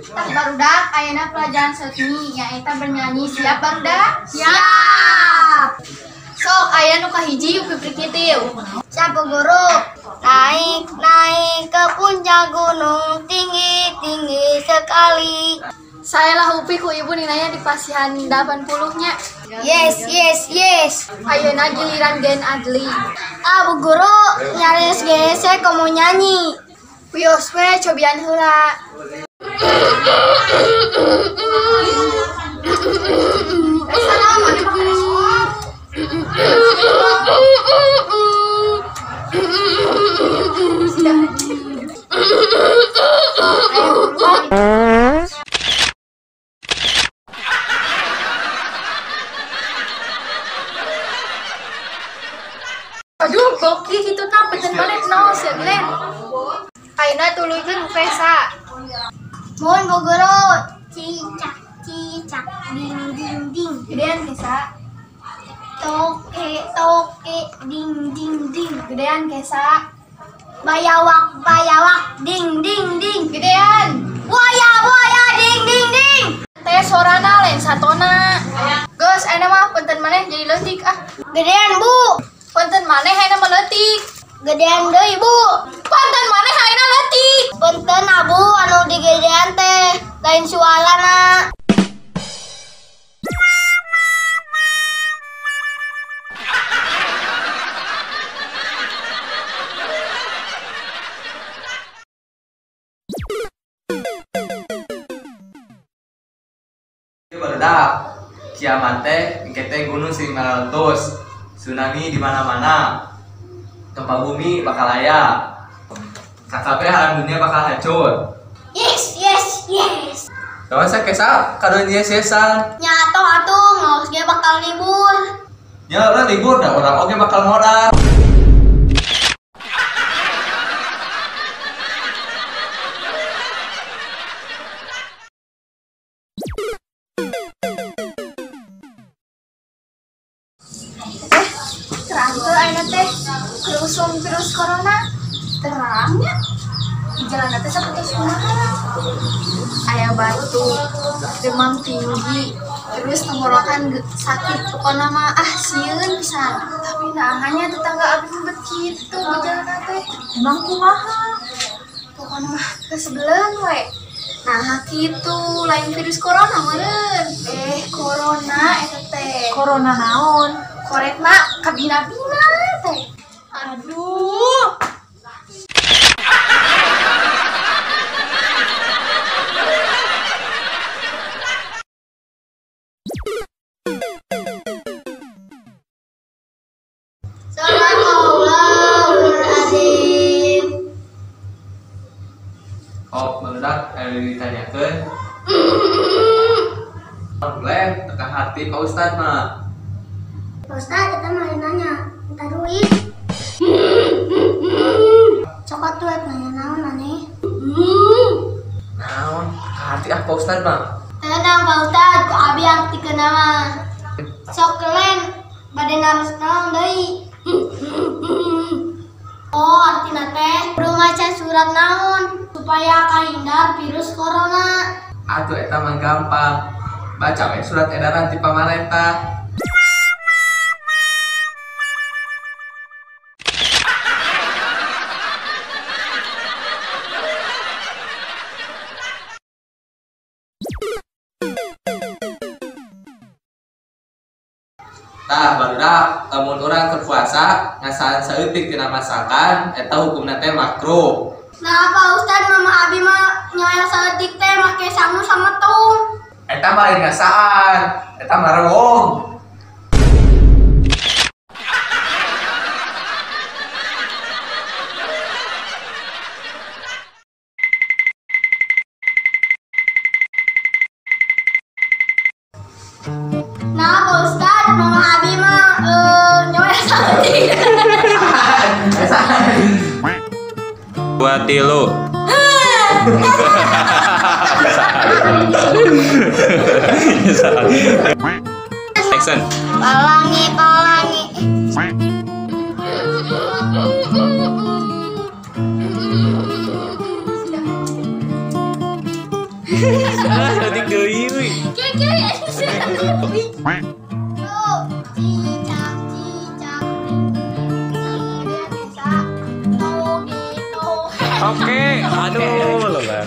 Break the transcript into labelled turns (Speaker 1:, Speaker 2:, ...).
Speaker 1: Tah barudak ayeuna pelajaran seni nyaeta bernyanyi. Siap barudak? Siap. Sok aya nu kahiji Upi Prikitiu.
Speaker 2: Siap guru. Naik naik ke puncak gunung tinggi tinggi sekali.
Speaker 1: Saelah Upi ku ibu nilainya di pasihan 80 nya.
Speaker 2: Yes yes yes.
Speaker 1: Ayeuna giliran Gen Adli.
Speaker 2: Ah bu guru nyaris gesek komo nyanyi.
Speaker 1: Wios we cobian heula. Aduh, goki kitu tah beten maneh naos ya, Glenn. Ayeuna tuluykeun Fesa.
Speaker 2: Mohon bu guru. Cicak cicak ding ding ding.
Speaker 1: Gedean Kesa.
Speaker 2: Toke toke ding ding ding.
Speaker 1: Gedean Kesa.
Speaker 2: Bayawak bayawak ding ding ding.
Speaker 1: Gedean.
Speaker 2: Buaya buaya ding ding ding.
Speaker 1: Teh sorana lain satona. Geus ayeuna mah punten maneh jadi leutik ah.
Speaker 2: Gedean bu.
Speaker 1: Punten maneh ayeuna mah leutik.
Speaker 2: Gedean deui bu.
Speaker 1: Punten maneh ayeuna leutik.
Speaker 2: Punten abu anu digedean teh lain suarana.
Speaker 3: Barudak kiamat teh engke teh gunung sing meletus, tsunami di mana-mana, gempa bumi bakal aya, sakabeh alam dunia bakal hancur.
Speaker 2: Yes yes yes.
Speaker 3: Lawan sa kesa kadon yes yesan.
Speaker 2: Nyato atuh ngaos ge bakal libur.
Speaker 3: Ya urang libur dah urang oge bakal modal.
Speaker 1: Terang tuh ayeuna teh kerusum virus corona. Terangnya di jalan teh sapertos kumaha. Aya batuk, demam tinggi, terus tenggorokan sakit, pokona mah ah sieun pisan. Tapi nah hanya tetangga abi bet kitu gejalana teh. Emang kumaha? Pokona mah kesebelen we. Nah kitu lain virus corona meureun. Corona eta teh.
Speaker 4: Corona naon?
Speaker 1: Koretna kabina-bina teh.
Speaker 4: Aduh.
Speaker 2: Sadaqallahul azim.
Speaker 3: Oh, barudak aya ditanyakeun. Boleh teka hati Pak Ustad mah.
Speaker 2: Pak Ustad, kita mau nanya, minta duit. Cokot tuh nanya naon aneh.
Speaker 3: Naon? Teka hati ah Pak Ustad mah.
Speaker 2: Tenang Pak Ustad, ku abi artikeun mah. Sok kelen bade naros naon deui. Oh, artina teh kudu maca surat naon supaya kahindar virus corona.
Speaker 3: Atuh eta mah gampang. Baca we surat edaran ti pamarentah. Tah barudak lamun urang keur puasa ngasaan saeutik tina masakan eta hukumna teh makruh.
Speaker 2: Nah, Pak Ustad mama abi mah nyoel saeutik teh make sangu sama tung.
Speaker 3: Eta mah lain ngasaan, eta mah rewong.
Speaker 2: Nah, Pak Ustad, mama abi mah nyoel saeutik.
Speaker 5: 2 3. Action.
Speaker 2: Pelangi pelangi.
Speaker 5: Oke, aduh lebar.